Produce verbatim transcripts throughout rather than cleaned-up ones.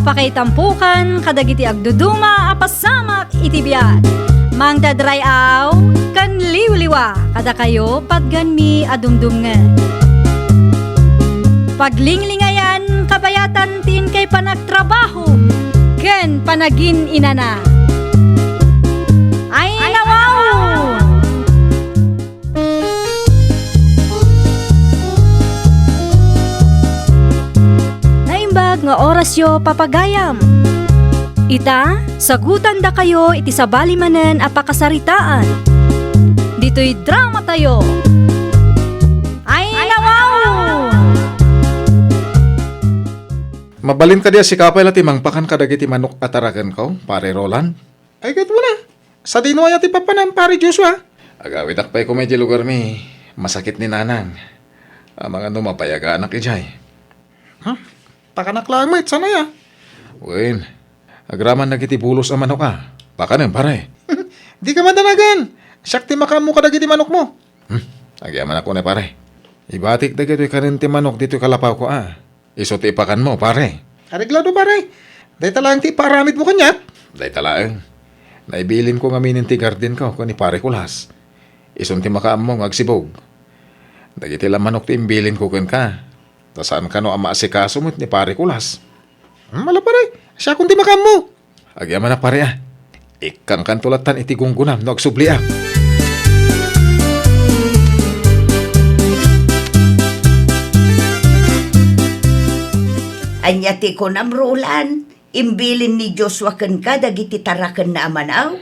Pakaitampokan kadagiti agduduma a pasamak iti biag. Mangdadray-aw ken liwliwa kadakayo patganmi a dumdumngeg. Paglinglingayan kabayatan ti inkay panagtrabaho ken panagin-inana. Ay, nawaw! Naimbag nga orasyo, papagayam. Ita, sagutandakayo iti sabali manen a pakasaritaan. Ditoy dramatayo. Ay, nawaw! Mabalin kadi a sika pay la ti mangpakan kadagiti manok a tarakenko, Pare Roland? Ay, ket wen a. Sadino aya ti papanam, Pare Joshua? Agawidak pay koma idiay lugarmi. Masakit ni Nanang. Amangan no mapayagaanak idiay. Hmm? Pakanak laeng met, saan aya? Wen, agraman dagiti bulos a manok a. Pakanem, pare. Dika madanagan. Siak ti makaammo kadagiti manokmo. Hmm? Agyamanak unay, pare. Ibatik dagitoy kanen ti manok ditoy kalapawko a. Isu ti ipakanmo, pare. Areglado, pare. Dayta laeng ti ipaaramidmo kaniak. Dayta laeng. Naibilinko ngamin ti gardenko ken ni Pare Kulas. Isun ti makaammo nga agsibug. Dagiti la manok ti imbilinko kenka. Ta saan kano a maasikaso met ni Pare Kulas. Hmm, ala, pare. Siakon ti makaammo. Agyamanak, pare, a. Ikkangkanto lattan iti gunggonam no agsubliak. Ania ti kunam, Roland? Imbilin ni Joshua kenka dagiti tarakenna a manaw?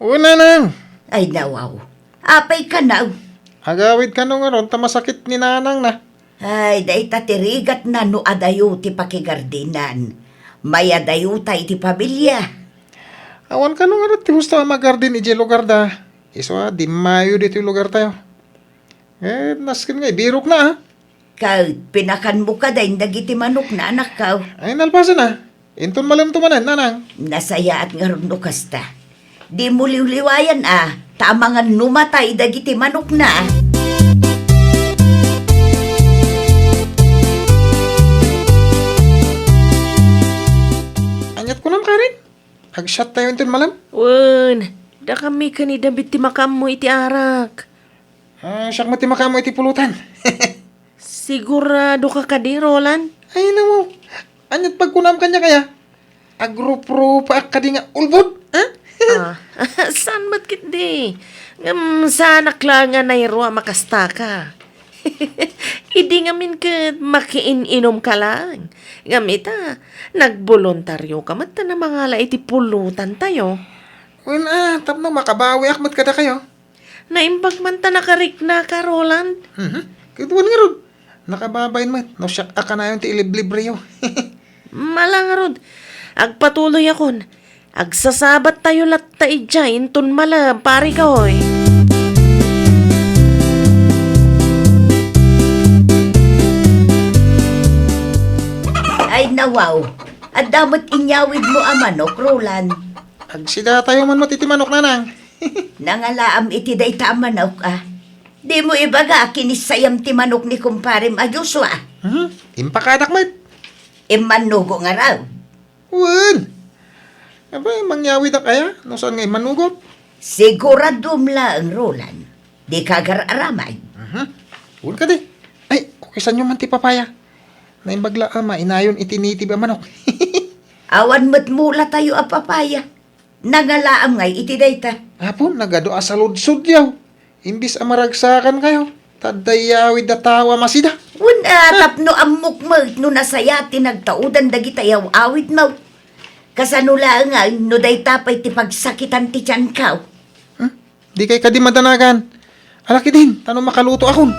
Wen, Nanang. Ay, nawaw. Apay kanaw? Agawid kano ngarud ta masakit ni Nanangna. Ay, dayta ti rigatna no adayo ti pakigardinan. Mayadayo ta iti pamilia. Awan kano ngarud ti husto a magarden idiay lugarda. Isu a, dimmayo ditoy lugartayo. Eh, nasken nga ibirokna, a. Ket pinakanmo kadi dagiti manokna, anakko? Ay, nalpasen, a. Inton malemto manen, Nanang. Nasayaat ngarud no kasta. Dimo liwliwayan a, ta amangan no matay dagiti manokna. Aniat kunam, Karen? Agsiattayo inton malem? Wen, dakami ken ni David ti makaammo iti arak. Ah, siak met ti makaammo iti pulutan. Sigurado ka kadi, Roland? Ay, nawaw. Aniat pagkunam kaniak aya? Agruprupaak kadi nga ulbod, ha? Ah, saan met ketdi? Ngem saanak laeng a nairua a makastaka. Idi ngamin ket makiin-inumka laeng. Ngem ita, nagboluntarioka met ta namangala iti pulutantayo. Wen a, tapno makabawiak met kadakayo. Naimbag man ta nakariknaka, Roland. Mhm. Ket wen ngarud, nakababain met no siak a kanayon ti iliblibreyo. Mala ngarud, agpatuloyakon. Agsasabattayo latta idiay inton malem, Pare Koy. Ay, nawaw. Adda met inyawidmo a manok, Roland. Agsidatayo man met iti manok, Nanang. Nangalaam iti dayta a manok, a. Dimo ibaga a kinissayam ti manok ni kumparem a Joshua. Mhm. Impakadak met. Immannugo ngarud. Wen. Apay, mangyawidak aya no saan nga immannugot? Siguradom laeng, Roland. Dika agar-aramay. Mhm. Wen kadi. Ay, kukisanyo man ti papaya. Naimbag la a mainayon iti native a manok. Awan met mulatayo a papaya. Nangalaam ngay iti dayta. Apo, nagadu a saludsodyo. Imbis a maragsakankayo, ta adda iyawid a tao a masida. Wen a, tapno ammok met no nasayaat ti nagtaudan dagiti ayaw-awidmo. Kasano laeng ngay no dayta pay ti pagsakitan ti tianko? Hmm? Dikay kadi madanagan. Ala ketdin, ta no makalutoakon.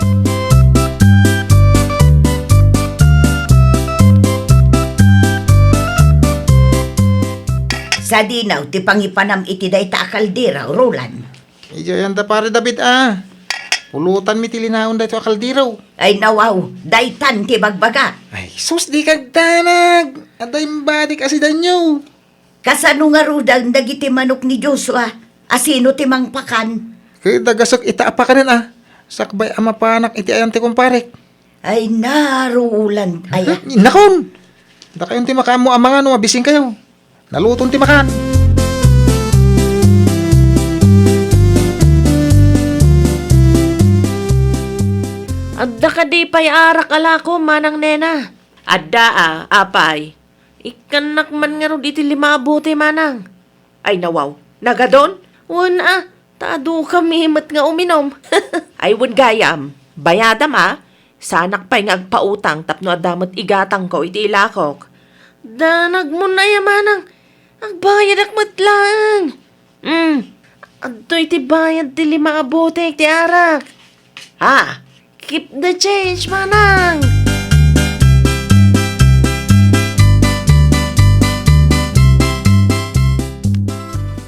Sadino ti pangipanam iti dayta a kaldero, Roland? Idiay anda, Pare David, a. Pulutanmi ti linaon daytoy a kaldero. Ay, nawaw, daytan ti bagbaga. Ay, sus, dika agdanag. Adda imbadik a sidanyo. Kasano ngaruden dagiti manok ni Joshua? A sino ti mangpakan? Ket dagasek ita a pakanen, a. Sakbay a mapanak iti ayan ti kumparek. Ay, narulan aya. Nakon! Dakayon ti makaammo a mangan no mabisinkayo. Naluton ti makan. Adda kadi pay arak a lako, Manang Nena? Adda a, apay. Ikkannak man ngarud iti lima a bote, Manang. Ay, nawaw. Nagadon? Wen a, ta adu kami met nga uminom. Ay, wen gayam. Bayadam a. Saanak pay nga agpautang tapno adda met igatangko iti ilakok. Danagmon aya, Manang. Agbayadak met laeng. Mm. Adtoy ti bayad ti lima a bote ti arak. Ha? Keep the change, Manang!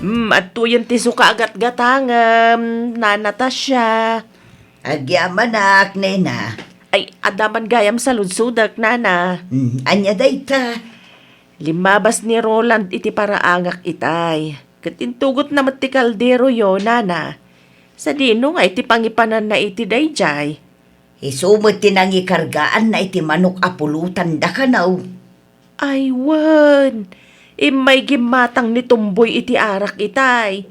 Hmm, adtoyen ti suka a gatgatangem, Nana Tasha. Agyamanak, Nena. Ay, adda man gayam saludsodek, Nana. Hmm, ania dayta? Limmabas ni Roland iti paraangak itay. Ket intugotna met ti kalderoyo, Nana. Sadino nga iti pangipananna iti daydiay? Isu met ti nangikargaanna iti manok a pulotanda kano. Ay wen, immay gimmatang ni Tomboy iti arak itay.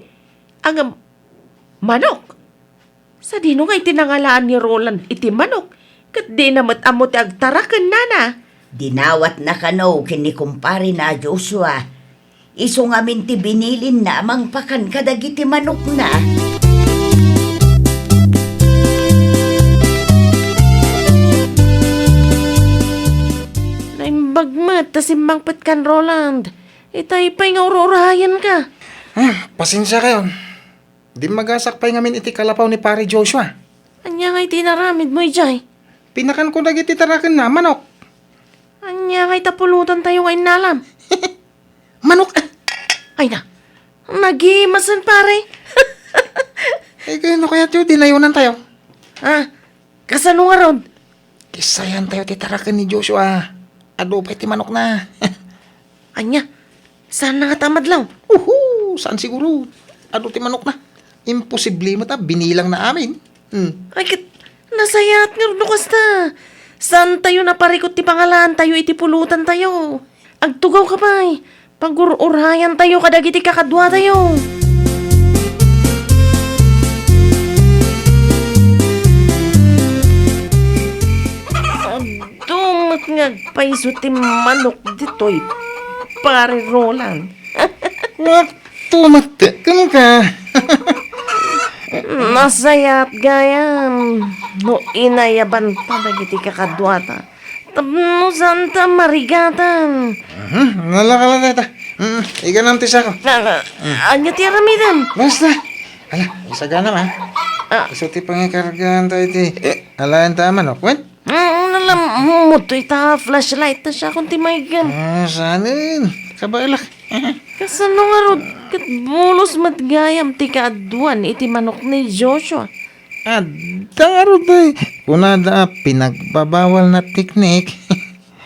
Ngem, manok? Sadino nga iti nangalaan ni Roland iti manok, ket dina met ammo ti agtaraken, Nana? Dinawatna kano ken ni kumparena a Joshua. Isu ngamin ti binilinna a mangpakan kadagiti manokna. Naimbag met ta simmangpetkan, Roland. Itay pay nga ur-urayenka. Ah, pasensiakayon. Dimmagasak pay ngamin iti kalapaw ni Pare Joshua. Ania ngay ti inaramidmo idiay? Pinakanko dagiti tarakenna a manok. Ania ngay ta pulotantayo nga innalam? Manok! Ay na, nagimasen, pare. Ay, kano kayatyo dinayonantayo? Ah, kasano ngarud? Kisayantayo ti taraken ni Joshua. Adu pay ti manokna. Ania? Saanna ngata a madlaw? Uhu, saan siguro. Adu ti manokna. Imposible met a binilangna amin. Hmm. Ay, ket, nasayaat ngarud no kasta. Saantayo naparikut ti pangalaantayo iti pulotantayo. Agtugawka pay. Pagur-urayantayo kadagiti kakaduatayo. Adu met nga agpayso ti manok ditoy, Pare Roland. Atu met kenka. Nasayaat gayam no inayabanta dagiti kakaduata tapno saanta marigatan. Mhm, nalakala dayta. Mm, iganam ti sako. Na, na, ania ti aramidem? Basta. Ala, isaganam, ha? Ah. Isu ti pangikargaanta iti, eh, alaenta a manok, wen? Mm, alam mo, to ita flashlight ta siya kung ti maigam. Ah, saanen? Kabaelak. Kasano ngarud, ket bulos met gayam ti kaaduan iti manok ni Joshua. Adda ngarud, ay. Kunada a pinagbabawal na teknik.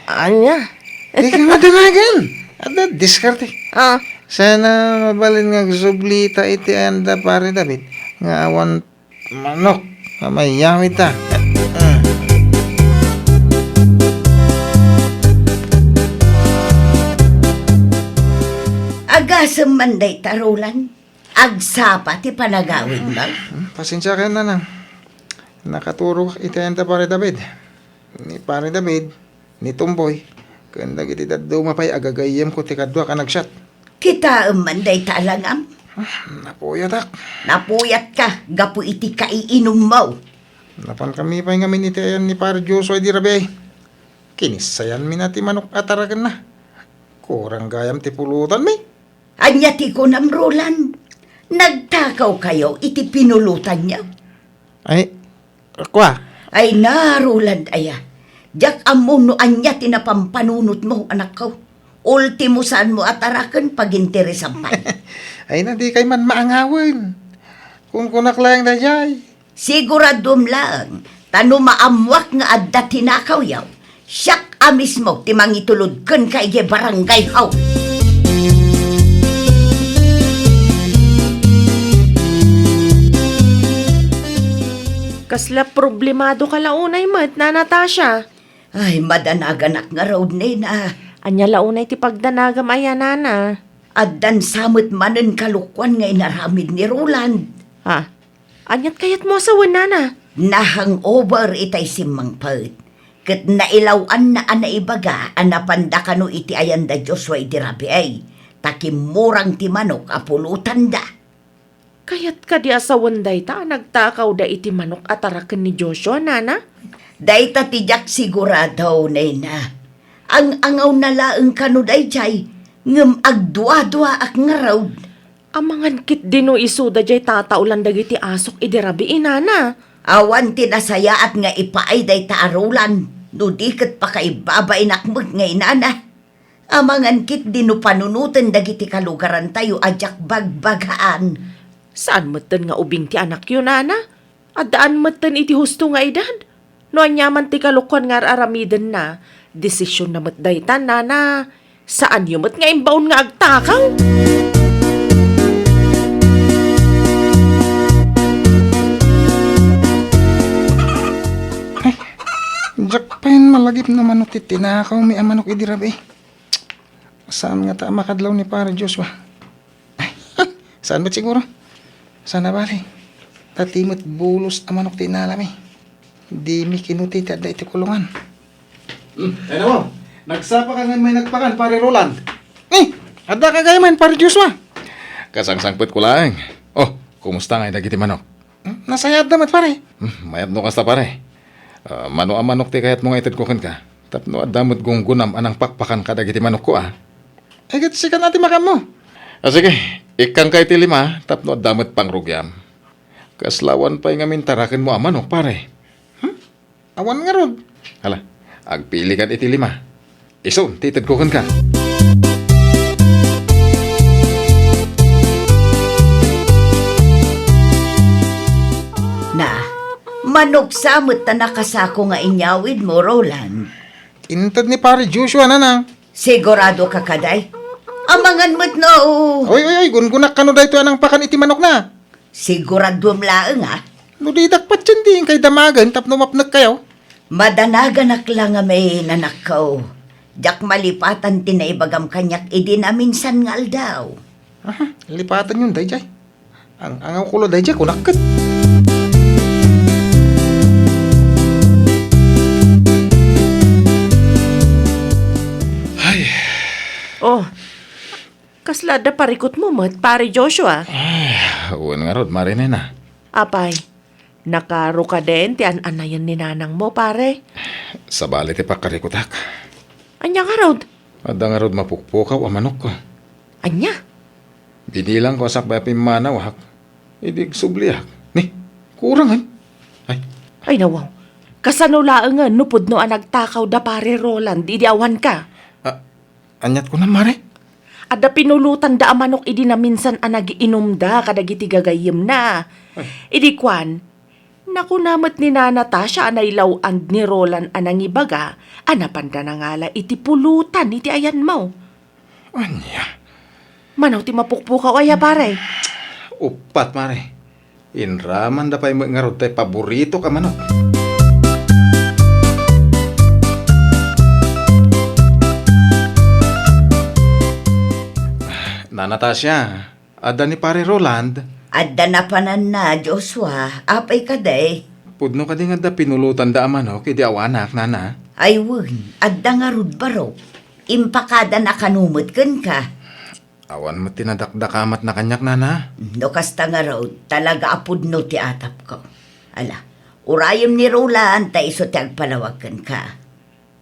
Ania? Di ka madanagan. Adda diskarte. Ah. Sana mabalin nga agsublita iti ayan da Pare David nga awan manok nga mayawit ta. Ah. Agasem man dayta, Roland. Agsapa ti panagawidmo. Hmm, pasensiakayon, Nanang. Nakaturogak iti ayan da Pare David. Ni Pare David, ni Tomboy, ken dagiti dadduma pay a gagayyemko ti kaduak a nagsiat. Kitaem man dayta a langam. Ah, napuyatak. Napuyatka gapu iti kaiinummo. Napankami pay ngamin iti ayan ni Pare Joshua idi rabii. Kinissayanmina ti manok a tarakenna. Kurang gayam ti pulotanmi. Ania ti kunam, Roland? Nagtakawkayo iti pinulotanyo? Ay, kua. Ay na, Roland, aya. Diak ammo no ania ti napampanunotmo, anakko. Ultimo, saanmo a taraken, paginteresan pay. Ay na, dikay man maangawen. Kunkunak laeng daydiay. Siguraduem laeng, ta no maammoak nga adda tinakawyo, siak a mismo ti mangitulod kenka idiay barangay hall. Kasla problemado ka la unay met, Nana Tasha? Ay, madanaganak ngarud, Nena. Ania la unay ti pagdanagam aya, nana? Addan sa met manen kalokuan nga inaramid ni Roland. Ha? Aniat kayatmo a sawen, nana? Na-hangover itay simmangpet. Ket nailaw-anna a naibaga a napanda kano iti ayanda Joshua idi rabii, ta kimmurang ti manok a pulotanda. Kayat kadi a sawen dayta a nagtakawda iti manok a taraken ni Joshua, nana? Dayta ti diak sigurado, nena. Ang-angawna laeng kano daydiay, ngem agduaduaak ngarud. Amangan ketdi no isuda diay tataolan dagiti asok idi rabii, nana? Awan ti nasayaat nga ipaay dayta a Roland, no di ket pakaibabainak met nga inana. Amangan ketdi no panunoten dagiti kalugarantayo a diak bagbagaan. Saan metten nga ubing ti anakyo, nana? Addaan metten iti husto nga edad. No aniaman ti kalokuan nga ar-aramidenna, desisionna met dayta, nana. Saanyo met nga imbaon nga agtakaw? Ay, diak pay malagip no mano ti tinakawmi a manok idi rabii. Saan ngata a makadlaw ni Pare Joshua? Ay, saan met siguro? Sana bali. Ta ti met bulos a manok ti inalami. Dimi kinuti ti adda iti kulungan. Hmm, ay nawaw. Nagsapa ka nga may nagpakan, Pare Roland. Eh, adda ka gayam, Pare Joshua. Kasangsangpet ko laeng. Oh, kumusta nga dagiti manok? Hmm, nasayaat da met, pare. Hmm, mayat no kasta, pare. Ah, mano a manok ti kayatmo nga itedko kenka? Tapno adda met gunggonam a nangpakpakan kadagiti manokko, a. Ay, ket sika a ti makaammo. Ah, sige, ikkangka iti lima tapno adda met pangrugiam. Kasla awan pay ngamin tarakenmo a manok, pare. Hmm? Awan ngarud. Hala, agpilikan iti lima. Isu ti itedko kenka. Na, manok sa met ta nakasako nga inyawidmo, Roland. Inted ni Pare Joshua, nana. Sigurado ka kadi? Amangan met no. Oy, oy, oy, gungonak kano daytoy a nangpakan iti manokna. Siguraduem laeng, a. No didak patien, di inkay damagen tapno mapnekkayo. Madanaganak la ngamin, anakko. Diak malipatan ti naibagam kaniak idi naminsan nga aldaw. Aha, lipatanyon daydiay. Ang-angawko la daydiay, kunak ket. Ay. Oh, kasla adda parikutmo met, Pare Joshua? Ay, wen ngarud, Mare Nena. Apay, nakaro kadin ti an-anayen ni nanangmo, pare? Sabali ti pakarikutak. Ania ngarud? Adda ngarud mapukpukaw a manok. Ania? Binilangko a sakbay a pimmanawak, idi agsubliak. Ni, kurangen. Ay. Ay, nawaw. Kasano laengen no pudno a nagtakaw da Pare Roland idi awanka? Ah, aniat kunam, Mare? Adda pinulotanda a manok idi naminsan a nagiinumda kadagiti gagayyemna. Ay. Idi kuan, nakuna met ni Nana Tasha a nailaw-an ni Roland a nangibaga a napanda nangala iti pulotan iti ayanmo. Ania? Mano ti mapukpukaw aya, pare? Uppat, Mare. Inramanda pay met ngarud tay paboritok a manok. Nana Tasha, adda ni Pare Roland? Adda napananna, Joshua. Apay kadi? Pudno kadi nga adda pinulotanda a manok idi awanak, Nana? Ay wen, adda ngarud barok. Impakadana kano met kenka. Awan met ti nadakdakamatna kaniak, Nana. No kasta ngarud, talaga a pudno ti atapko. Ala, urayem ni Roland ta isu ti agpalawag kenka.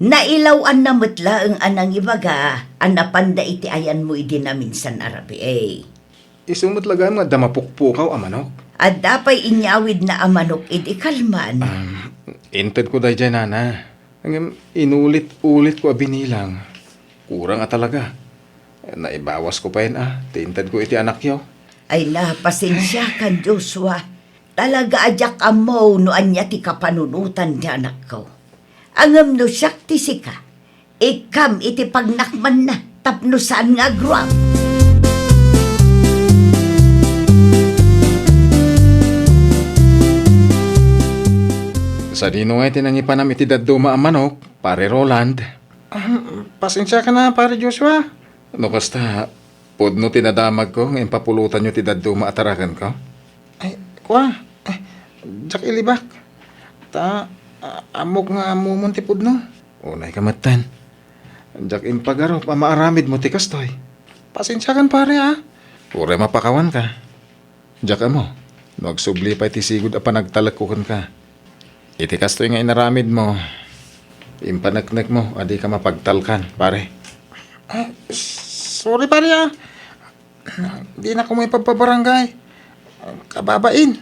Nailaw-anna met laeng a nangibaga a napanda iti ayanmo idi naminsan a rabii. Isu met la gayam nga adda mapukpukaw a manok? Adda pay inyawidna a manok idi kalman. Um, intedko daydiay, Nana. Ngem inulit-ulitko a binilang. Kurang a talaga. Naibawasko payen a ti intedko iti anakyo. Ay na, pasensiakan, Joshua. Talaga a diak ammo no ania ti kapanunotan ti anakko. Ngem no siak ti sika, ikkam iti pagnakmanna tapno saan nga agruam. Sadino ngay ti nangipanam iti dadduma a manok, Pare Roland? Ah, pasensiakan a, Pare Joshua. No kasta, pudno ti nadamagko nga impapulotanyo ti dadduma a tarakenko? Ay, kua, ay, diak ilibak. Ta, a-, ammok nga ammomon ti pudno. Unayka metten. Diak impagarup a maaramidmo ti kastoy. Pasensiakan, pare, a. Uray mapakawanka. Diak ammo no agsubli pay ti sigud a panagtalekko kenka. Iti kastoy nga inaramidmo, impaneknekmo a dika mapagtalkan, pare. Ah, sorry, pare, a. Dinak koy maipagpabarangay. Kababain.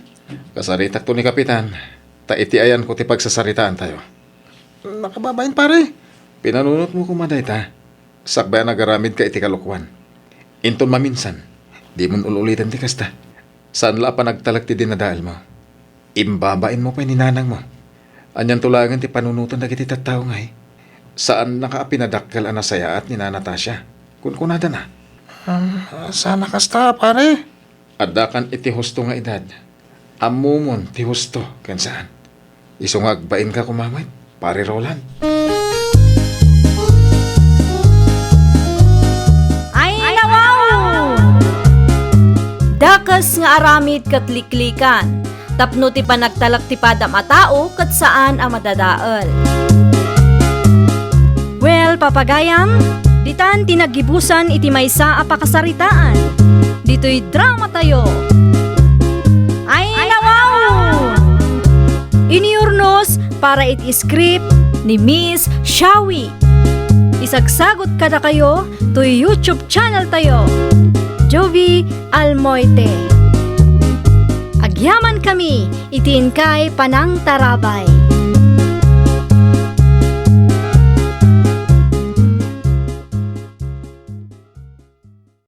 Kasaritakto ni Kapitan, ta iti ayanko ti pagsasaritaantayo. Nakababain, pare. Pinanunotmo koma dayta, sakbay a nagaramidka iti kalokuan. Inton maminsan, dimon ul-uliten ti kasta. Saan la a panagtalek ti dinadaelmo. Imbabainmo pay ni nanangmo. Anianto laengen ti panunoten dagiti tattao ngay? Saannaka a pinadakkel a nasayaat ni Nana Tasia. Kunkunadana. Um, saan a kasta, pare? Addakan iti husto nga edad. Ammomon ti husto ken saan. Isu nga agbainka koma met, Pare Roland. Ay, nawaw! Dakes nga aramid ket liklikan, tapno ti panagtalek ti padam a tao ket saan a madadael. Well, papagayam, ditan ti naggibusan iti maysa a pakasaritaan. Ditoy dramatayo. Ay, nawaw! Inurnos para iti script ni Miss Shawi. Isagsagut kadakayo toy YouTube channel tayo, Jovi Almoite. Agyaman kami iti inkay panangtarabay.